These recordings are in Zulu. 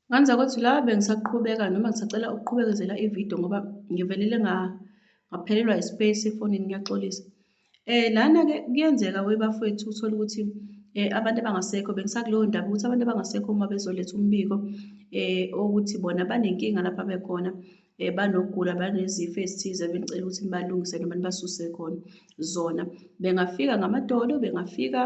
Ngane zakwethu la bengisaqhubeka noma ngisacela ukuqhubekezela ividiyo ngoba ngivelele ngaphelelwa ispace efonini, ngiyaxolisa. Lana-ke kuyenzeka webafwethu uthole ukuthi abantu abangasekho bengisakuleyo ndaba ukuthi abantu abangasekho uma bezoletha umbiko ukuthi bona banenkinga lapha bekhona banokugula banezifo ezithize benicela ukuthi nibalungise noma nibasuse khona zona. Bengafika ngamadolo, bengafika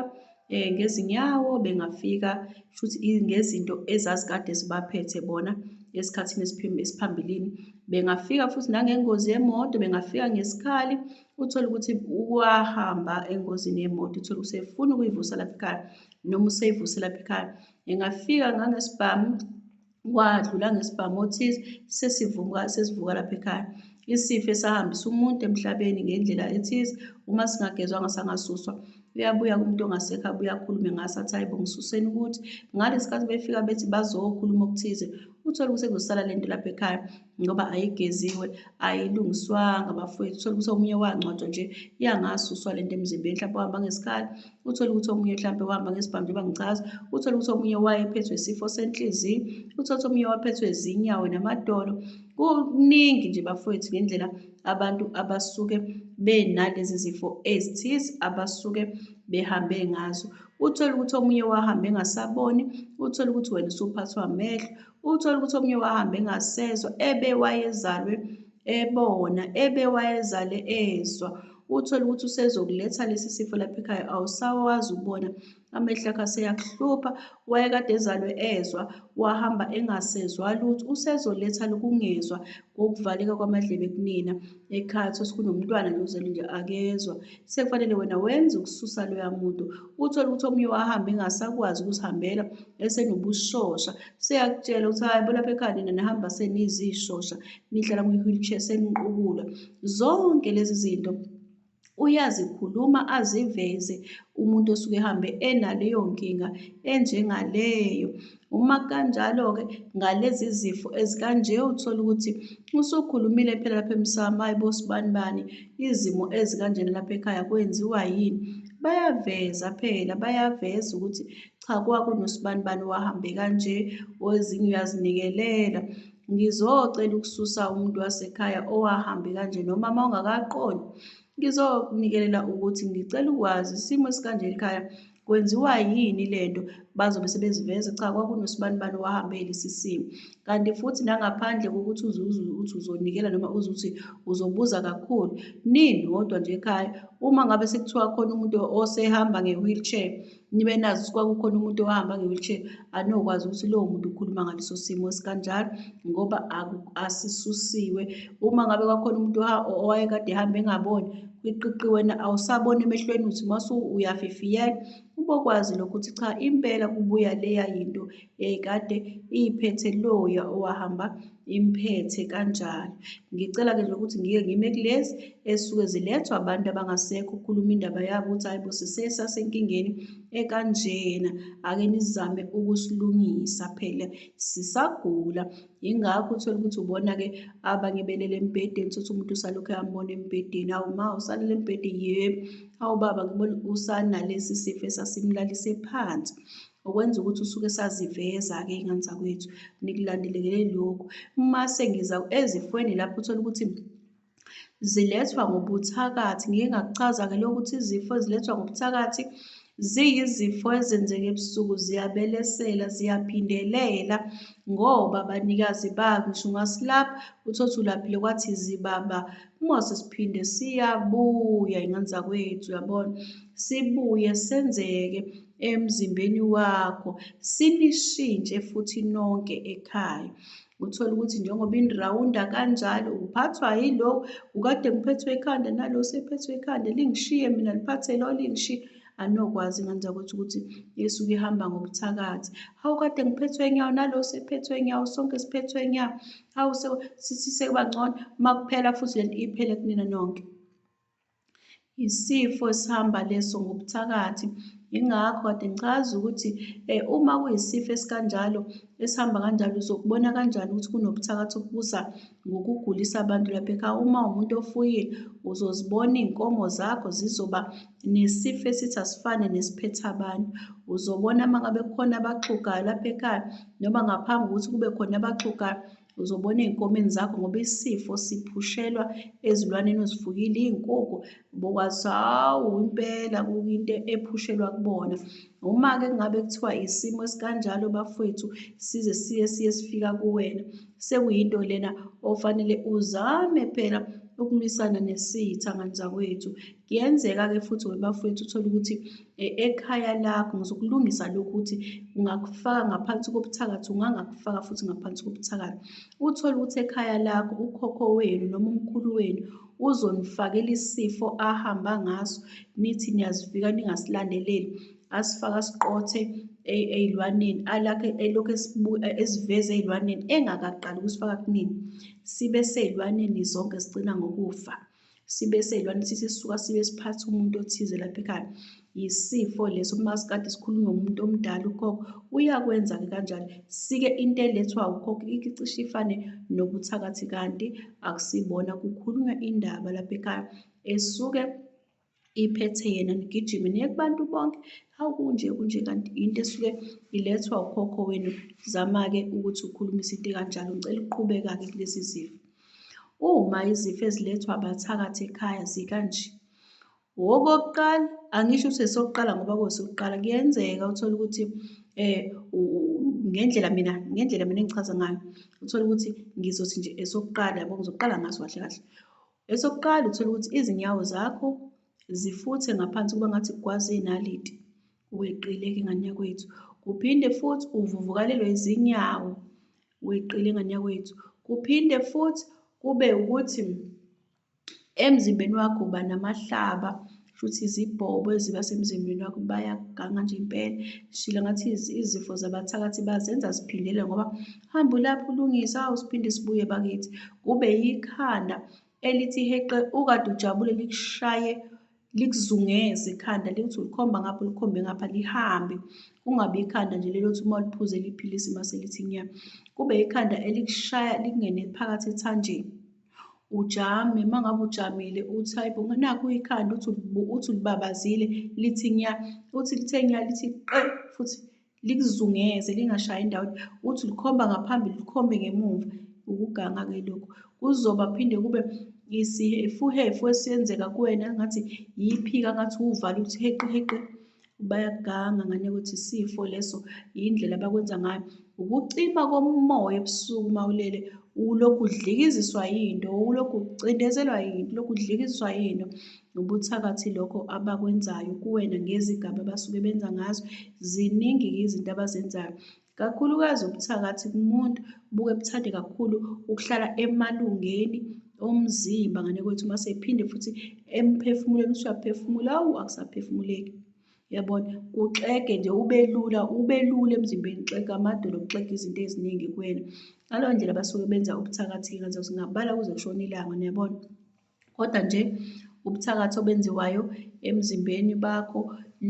ngezinyawo, bengafika futhi ngezinto ezazikade zibaphethe bona esikhathini esiphambilini. Bengafika futhi nangengozi yemoto, bengafika ngesikhali, uthole ukuthi wahamba engozini yemoto, uthole ukuthi usefuna ukuyivusa lapha ekhaya noma useyivuse lapha ekhaya. Engafika ngangesibhamu, wadlula ngesibhamu othize, sesivuka sesivuka lapha ekhaya. Isifo esahambisa umuntu emhlabeni ngendlela ethize, uma singagezwanga sangasuswa, uyabuya kumuntu ongasekho abuye akhulume ngaso athi hayi bo ngisuseni ukuthi ngalesi sikhathi befika bethi bazokhuluma okuthize, uthole ukuthi sekuzosala le nto lapha ekhaya ngoba ayigeziwe, ayilungiswanga bafowethu. Uthole ukuthi omunye wangcwatshwa nje yangasuswa le nto emzimbeni, mhlawumbe wahamba ngesikhala, uthole ukuthi omunye mhlawumbe wahamba ngesibhamu njengoba ngichaza, uthole ukuthi omunye wayephethwe isifo senhliziyo, uthole ukuthi omunye waphethwe zinyawo namadolo. Kuningi nje bafowethu ngendlela abantu abasuke benalezi zifo ezithize abasuke behambe ngazo. Uthole ukuthi omunye wahamba engasaboni, uthole ukuthi wena usuphathwa amehlo, uthole ukuthi omunye wahamba engasezwa ebe wayezalwe ebona, ebe wayezale ezwa. Uthole ukuthi usezokuletha lesi sifo lapha ekhaya awusawazi ukubona amehlo akhe aseyakuhlupha wayekade ezalwe ezwa wahamba engasezwa lutho usezoletha lokungezwa kokuvaleka kwamadlebe kunina ekhaya thothi kunomntwana nje uzele nje akezwa sekufanele wena wenze ukususa loya muntu uthole ukuthi omunye wahamba engasakwazi ukuzihambela esenobushosha seyakutshela ukuthi hayi bo lapha ekhaya nina nihamba senizishosha nihlala kwi-wheelchair seniqukula zonke lezi zinto uyazikhuluma aziveze umuntu osuke ehambe enaleyo nkinga enjengaleyo. Uma kukanjalo-ke ngalezi zifo ezikanje uthole ukuthi usukhulumile phela lapha emsamo, hhayi bo sibanibani izimo ezikanjena lapha ekhaya kwenziwa yini? Bayaveza phela, bayaveza ukuthi cha kwakunosibanibani owahambe kanje, wezinye uyazinikelela. Ngizocela ukususa umuntu wasekhaya owahambe kanje noma uma ungakaqondi ngizokunikelela ukuthi ngicela ukwazi isimo esikanje ekhaya kwenziwa yini lento bazobe sebeziveza cha kwakunosibanibani owahambe lesi simo kanti futhi nangaphandle kokuthi uthi uzonikela noma uzuthi uzobuza kakhulu nini wodwa nje ekhaya uma ngabe sekuthiwa khona umuntu osehamba nge-wheelchair nibe nazi ukuthi kwakukhona umuntu owahamba nge-wheelchair anokwazi ukuthi lowo muntu ukhuluma ngaleso simo esikanjalo ngoba asisusiwe. Uma ngabe kwakhona umuntu owayekade ehamba engaboni kwiqiqi wena awusaboni emehlweni uthi mase uyafifiyela ubokwazi lokho ukuthi cha impela kubuya leya yinto yayikade iyiphethe loya owahamba imphethe kanjalo. Ngicela-ke nje ukuthi ngike ngime kulezi ezisuke zilethwa abantu abangasekho ukukhuluma indaba yabo ukuthi hhayi bo sisesasenkingeni ekanjena, ake nizame ukusilungisa phela sisagula. Yingakho uthole ukuthi ubona-ke abanye belele embhedeni, uthole ukuthi umuntu usalokhu eyambona embhedeni, hawu ma usalele embhedeni, yebo, hawu baba ngibona usanalesi sifo esasimlalise phansi. Okwenza ukuthi usuke saziveza-ke iy'ngane zakwethu nikulandelekele lokhu. Mase ngiza ezifweni lapho uthola ukuthi zilethwa ngobuthakathi, ngike ngakuchaza-ke lokhu ukuthi izifo ezilethwa ngobuthakathi ziyizifo ezenzeka ebusuku, ziyabelesela, ziyaphindelela ngoba abanikazi bazo ngisho ungasilapha uthole ukuthi ulaphile kwathi zibaba Mose siphinde siyabuya ingane zakwethu uyabona sibuye senzeke emzimbeni wakho sinishintshe futhi nonke ekhaya uthole ukuthi njengoba indirawunda kanjalo uphathwa yilo ukade ngiphethwe ikhanda nalo sephethwe ikhanda lingishiye mina liphathe lo lingishiye anokwazi ingane zakwethu ukuthi isuke ihamba ngobuthakathi hawu kade ngiphethwe inyawo nalo sephethwe inyawo sonke siphethwe inyawo hawu sekuba ngcono uma kuphela futhi lento iphele kunina nonke. Isifo esihamba leso ngobuthakathi Yingakho kade ngichaza ukuthi uma kuyisifo esikanjalo esihamba kanjalo uzokubona kanjani ukuthi kunobuthakathi obubusa ngokugulisa abantu lapha ekhaya. Uma uwumuntu ofuyile uzozibona iy'nkomo zakho zizoba nesifo esithi asifane nesiphethe abantu. Uzobona uma ngabe kukhona abaxhugayo lapha ekhaya noma ngaphambi kokuthi kube khona abaxhugayo uzobona ey'nkomeni zakho ngoba isifo siphushelwa ezilwaneni ozifuyile, iy'nkukhu bokwazi hawu impela kuyinto ephushelwa kubona. Uma-ke kungabe kuthiwa isimo esikanjalo bafowethu size siye siye sifika kuwena, sekuyinto lena ofanele uzame phela ukulwisana nesitha ngani zakwethu. Kuyenzeka-ke futhi webafowethu uthole ukuthi ekhaya lakho ngizokulungisa lokhu ukuthi ungakufaka ngaphansi kobuthakathi ungangakufaka futhi ngaphansi kobuthakathi. Uthole ukuthi ekhaya lakho ukhokho wenu noma umkhulu wenu uzonifakela isifo ahamba ngaso nithi niyazifika ningasilandeleli asifake asiqothe ey'lwaneni alakhe elokhu esiveze ey'lwaneni engakaqali ukusifaka kunini sibe sey'lwaneni zonke sigcina ngokufa sibe sey'lwane sithi sisuka sibe siphatha umuntu othize lapha ekhaya yisifo leso uma sikade sikhulunywa umuntu omdala ukhokho uyakwenza-ke kanjalo sike into elethwa ukhokho icishe ifane nobuthakathi kanti akusibona kukhulunywa indaba lapha ekhaya esuke iphethe yena nigijime niye kubantu bonke hawu kunje kunje kanti into esuke ilethwa ukhokho wenu zama-ke ukuthi ukhulumise into ekanjalo ngicela ukuqhubeka-ke kulezi zifo uma izifo ezilethwa abathakathi ekhaya zikanje Okokuqala, angisho ukuthi esokuqala ngoba kuwesokuqala kuyenzeka uthole ukuthi ngendlela mina ngendlela mina engichaza ngayo uthole ukuthi ngizothi nje esokuqala yabo ngizoqala ngaso kahle kahle. Esokuqala uthole ukuthi izinyawo zakho zifuthe ngaphansi kuba ngathi kugwaze inaliti. Weqile-ke ngane yakwethu. Kuphinde futhi uvuvukalelwe izinyawo. Weqile ngane yakwethu. Kuphinde futhi kube ukuthi emzimbeni wakho uba namahlaba shuthi izibhobo eziba semzimbeni wakho bayaganga nje impela shila ngathi izifo zabathakathi bazenza ziphindele ngoba hamba ulapho ulungise awu siphinde sibuye bakithi kube yikhanda elithi heqe ukade ujabule likushaye likuzungeze ikhanda lithi ulikhomba ngapha ulikhombe ngapha lihambe kungabi ikhanda nje lelo thi uma uliphuze liphilisi mase lithi nya kube ikhanda elikushaya likungene phakathi ethanjeni ujame uma ngabe ujamile uthi hayi bo nakhu ikhanda uthi uthi ulibabazile lithi nya uthi lithe nya lithi qe futhi likuzungeze lingashayi indawo uthi ulikhomba ngaphambili ulikhombe ngemumva ukuganga-ke lokhu kuzoba phinde kube isihefuhefu esiyenzeka kuwena ngathi yiphika ngathi uvalo ukuthi heqe heqe bayaganga ngane ukuthi isifo leso yindlela abakwenza ngayo ukucima komoya ebusuku uma ulele ulokhu udlikiziswa yinto ulokhu ucindezelwa yinto ulokhu udlikiziswa yinto ubuthakathi lokho abakwenzayo kuwena ngezigaba abasuke benza ngazo ziningi-ke izinto abazenzayo kakhulukazi ubuthakathi kumuntu buke buthande kakhulu ukuhlala emalungeni omzimba ngane kwethu mase ephinde futhi emphefumulweni usuyaphefumula awu akusaphefumuleki yabona kuxege nje ubelula ubelula emzimbeni xega amadolo kuxega izinto eziningi kuwena ngaleyo ndlela basuke benza ubuthakathi kanti singabala kuze kushone ilanga niyabona Kodwa nje ubuthakathi obenziwayo emzimbeni bakho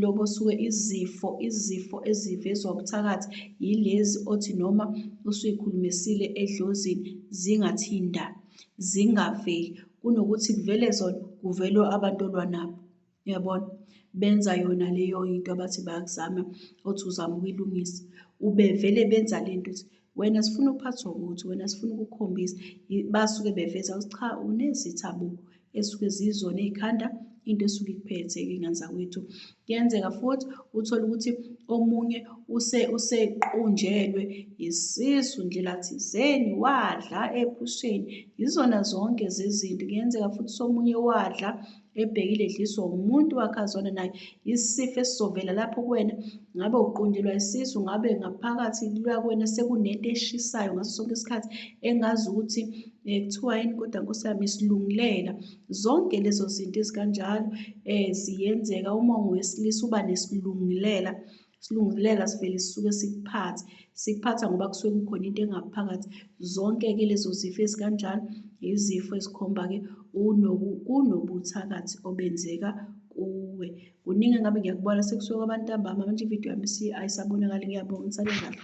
lobo osuke izifo izifo ezivezwa ubuthakathi yilezi othi noma usuyikhulumisile edlozini zingathinda zingaveli kunokuthi kuvele zona kuvele abantu olwa nabo. Uyabona? Benza yona leyo into abathi bayakuzama othi uzama ukuyilungisa. Ubevele benza le nto ukuthi wena sifuna uphathwe ukuthi, wena sifuna ukukhombisa. Basuke beveza ukuthi cha unezitha bo esuke ziyizona ey'khanda into esuke ikuphethe-ke ngane zakwethu. Kuyenzeka futhi uthole ukuthi omunye usequnjelwe isisu ndlela thizeni wadla ephusheni. Yizona zonke zezinto. Kuyenzeka futhi omunye wadla ebhekile edliswa umuntu wakhe azwana naye isifo esizovela lapho kuwena ngabe uqunjelwa isisu ngabe ngaphakathi kuwena sekunento eshisayo ngaso sonke isikhathi engazi ukuthi kuthiwa yini kodwa nkosi yami isilungilela zonke lezo zinto ezikanjalo ziyenzeka uma ungowesilisa uba nesilungilela Silungiselela sivele sisuke sikuphathe. Sikuphatha ngoba kusuke kukhona into engaphakathi. Zonke-ke lezo zifo ezikanjalo, izifo ezikhomba-ke kunobuthakathi obenzeka kuwe. Kuningi engabe ngiyakubona sekusuke kwabantambama manje ividiyo yami ayisabonakali. Ngiyabonga, nisale kahle.